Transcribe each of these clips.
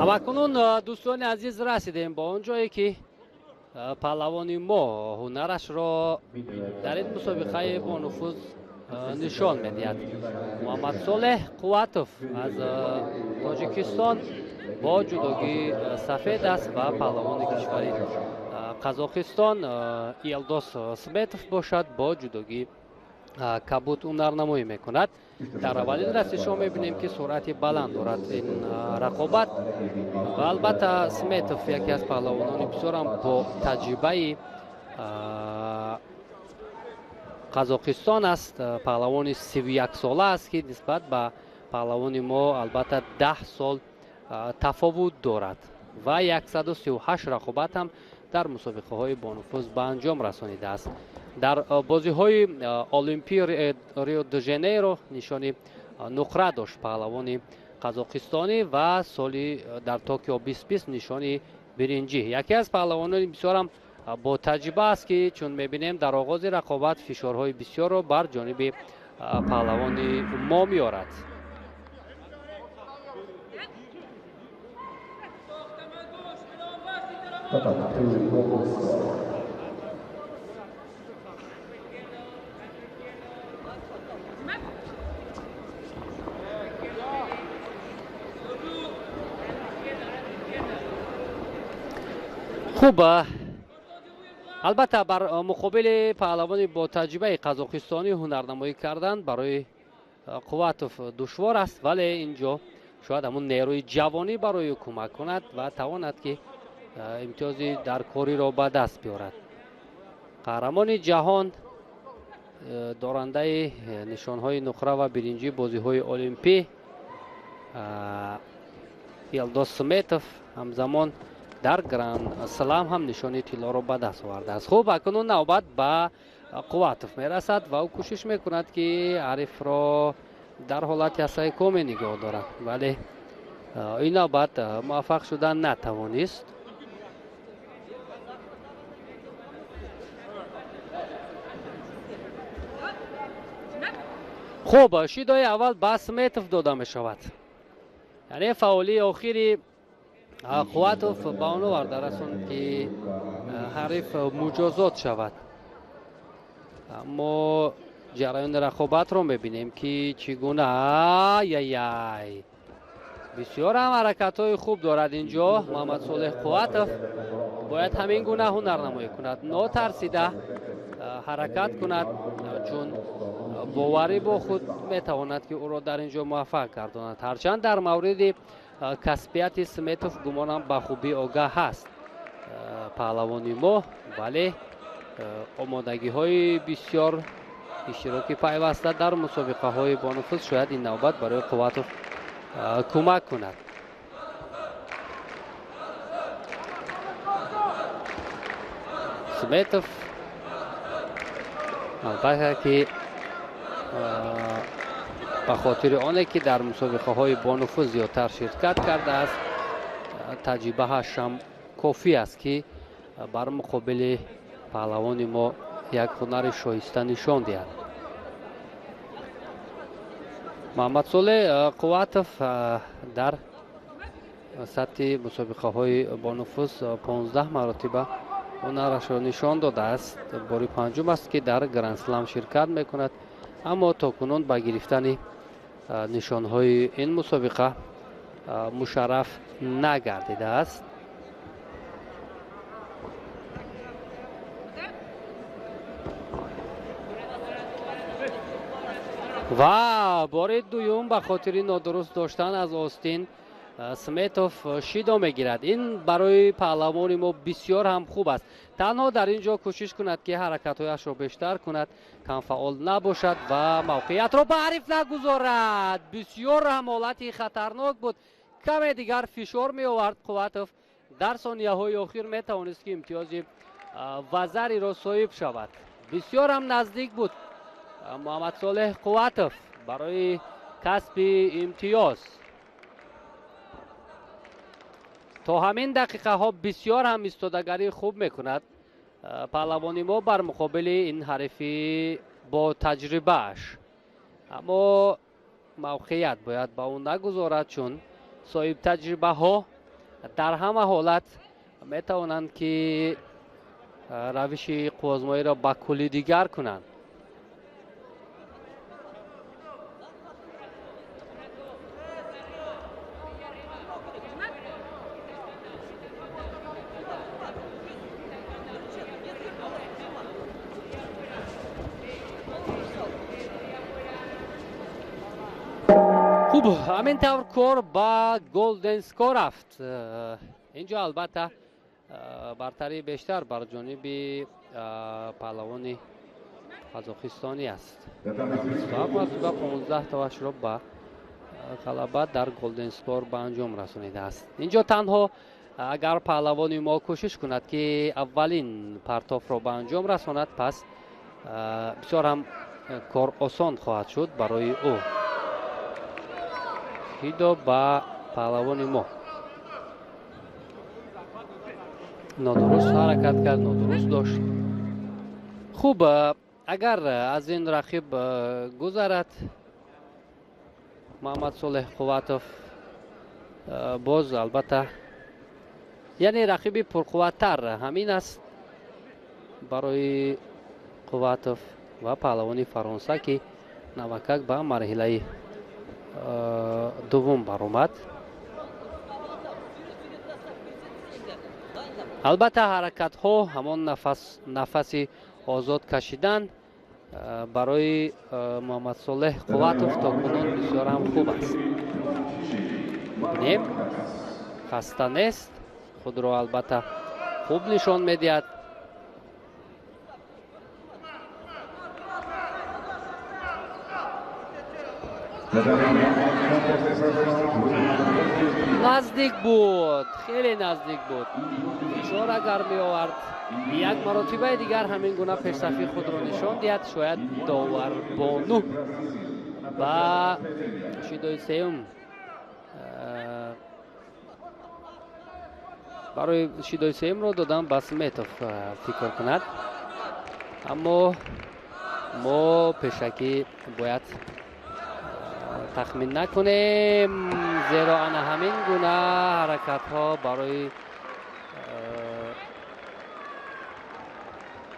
Ҳамакунун, дӯстони азиз, расидем ба он ҷое, ки паҳлавони мо ҳунарашро дар ин мусобиқаи бонуфуз нишон медиҳад. Муҳаммадсолеҳ Қувватов аз Тоҷикистон бо ҷудогии сафед аст ва паҳлавони кишвари Қазоқистон Елдос Сметов бошад, бо ҷудогии кабуд ҳунарнамоӣ мекунад. Дар аввалин расишҳо мебинем, ки суръати баланд дорад ин рақобат, ва албатта Сметов яке аз паҳлавонони бисёрам бо таҷрибаи Қазоқистон аст. Паҳлавони 31-сола аст, ки нисбат ба паҳлавони мо албатта 10 сол тафовут дорад ва 138 рақобат ҳам дар мусобиқаҳои бонуфуз ба анҷом расонидааст. Дар бозиҳои Олимпии Рио де Жанейро нишони нуқра дошт паҳлавони қазоқистонӣ ва соли дар Токио 2020 нишони биринҷӣ. Яке аз паҳлавонони бисёрам бо таҷриба аст, ки чун мебинем, дар оғози рақобат фишорҳои бисёрро бар ҷониби паҳлавони мо меорад. Хуб, албатта бар муқобили паҳлавони бо таҷрибаи қазоқистонӣ ҳунарнамоӣ кардан барои Қувватов душвор аст, вале ин ҷо шояд ҳамун нерӯи ҷавонӣ барои ӯ кӯмак кунад ва тавонад, ки имтиёзи даркориро ба даст биёрад. Қаҳрамони ҷаҳон, дорандаи нишонҳои нуқра ва биринҷии бозиҳои олимпӣ Елдос Сметов ҳамзамон дар Гранд Слам ҳам нишони тиллоро ба даст овардааст. Хуб, акнун навбат ба Қувватов мерасад ва ӯ кӯшиш мекунад, ки ҳарифро дар ҳолати асайкоме нигоҳ дорад, вале ин навбат муваффақ шудан натавонист. Хуб, шидои аввал ба Сметов дода мешавад, яъне фаъолии охири Қувватов ба он оварда расонд, ки ҳариф муҷозот шавад. Аммо ҷараёни рақобатро мебинем, ки чӣ гуна аяй бисёр ҳам ҳаракатҳои хуб дорад. Ин ҷо Муҳаммадсолеҳ Қувватов бояд ҳамин гуна ҳунарнамоӣ кунад, нотарсида ҳаракат кунад, чун боварӣ бо худ метавонад, ки ӯро дар ин ҷо муваффақ гардонад. Ҳарчанд дар мавриди касбияти Сметов гумонам ба хубӣ огаҳ ҳаст паҳлавони мо, вале омодагиҳои бисёр, иштироки пайваста дар мусобиқаҳои бонуфуз шояд ин навбат барои Қувватов кӯмак кунад. Сметов албатта ки ба хотири оне ки дар мусобиқаҳои бонуфуз зиёдтар ширкат кардааст, таҷрибааш ҳам кофӣ аст, ки бар муқобили паҳлавони мо як ҳунари шоиста нишон диҳад. Муҳаммадсолеҳ Қувватов дар сатҳи мусобиқаҳои бонуфуз 15 маротиба ҳунарашро нишон додааст. Бори панҷум аст, ки дар Грандслам ширкат мекунад, аммо то кунун ба гирифтани нишонҳои ин мусобиқа мушарраф нагардидааст. Ва бори дуюм ба хотири нодуруст доштан аз остин Сметов шидо мегирад. Ин барои паҳлавони мо бисёр ҳам хуб аст. Танҳо дар ин ҷо кӯшиш кунад, ки ҳаракатҳояшро бештар кунад, камфаъол набошад ва мавқеиятро ба ҳариф нагузорад. Бисёр ҳам ҳолати хатарнок буд, каме дигар фишор меовард Қувватов, дар сонияҳои охир метавонист, ки имтиёзи вазариро соҳиб шавад. Бисёр ҳам наздик буд Муҳаммадсолеҳ Қувватов барои касби имтиёз. То ҳамин дақиқаҳо бисёр ҳам истодагарии хуб мекунад паҳлавони мо бар муқобили ин ҳарифи Бо таҷрибааш, аммо мавқеият бояд ба ӯ нагузорад, чун соҳибтаҷрибаҳо дар ҳама ҳолат метавонанд, ки равиши қувваозмоиро ба куллӣ дигар кунанд. Хуб, ҳамин тавр кор ба голден скор рафт. Инҷо албатта бартарии бештар бар ҷониби паҳлавони қазоқистонӣ аст. Маротиба 15 тавашро ба ғалаба дар голден скор ба анҷом расонидааст. Инҷо танҳо агар паҳлавони мо кӯшиш кунад, ки аввалин партофро ба анҷом расонад, пас бисёр ҳам кор осон хоҳад шуд барои ӯ. Шидо ба паҳлавони мо нодуруст ҳаракат кард, нодуруст дошт. Хуб, агар аз ин рақиб гузарад Муҳаммадсолеҳ Қувватов, боз албатта, яъне рақиби пурқувваттар ҳамин аст барои Қувватов ва паҳлавони Фаронса, ки навакак ба марҳилаи дуввум баромад. Албатта, ҳаракатҳо, ҳамон нафаси озод кашидан барои Муҳаммадсолеҳ Қувватов то кунун бисёр ҳам хуб аст. Бинем, хаста нест, худро албатта хуб нишон медиҳад. Наздик буд, хеле наздик буд. Фишор агар меовард, як маротибаи дигар ҳамин гуна пешсафи худро нишон диҳад, шояд доварбону ба шидои сеюм, барои шидои сеюмро додан ба Сметов фикр кунад. Аммо мо пешакӣ бояд тахмин накунем, зеро ана ҳамин гуна ҳаракатҳо барои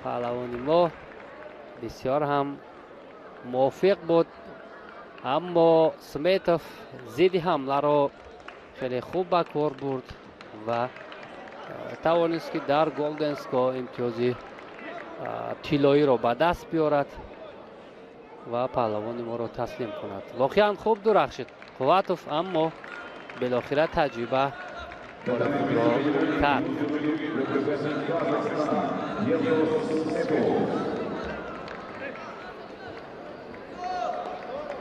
паҳлавони мо бисёр ҳам мувофиқ буд. Аммо Сметов зидди ҳамларо хеле хуб ба кор бурд ва тавонист, ки дар голден скор имтиёзи тиллоиро ба даст биёрад ва паҳлавони моро таслим кунад. Воқеан хуб дурахшид Қувватов, аммо билохира таҷриба кори худро кард.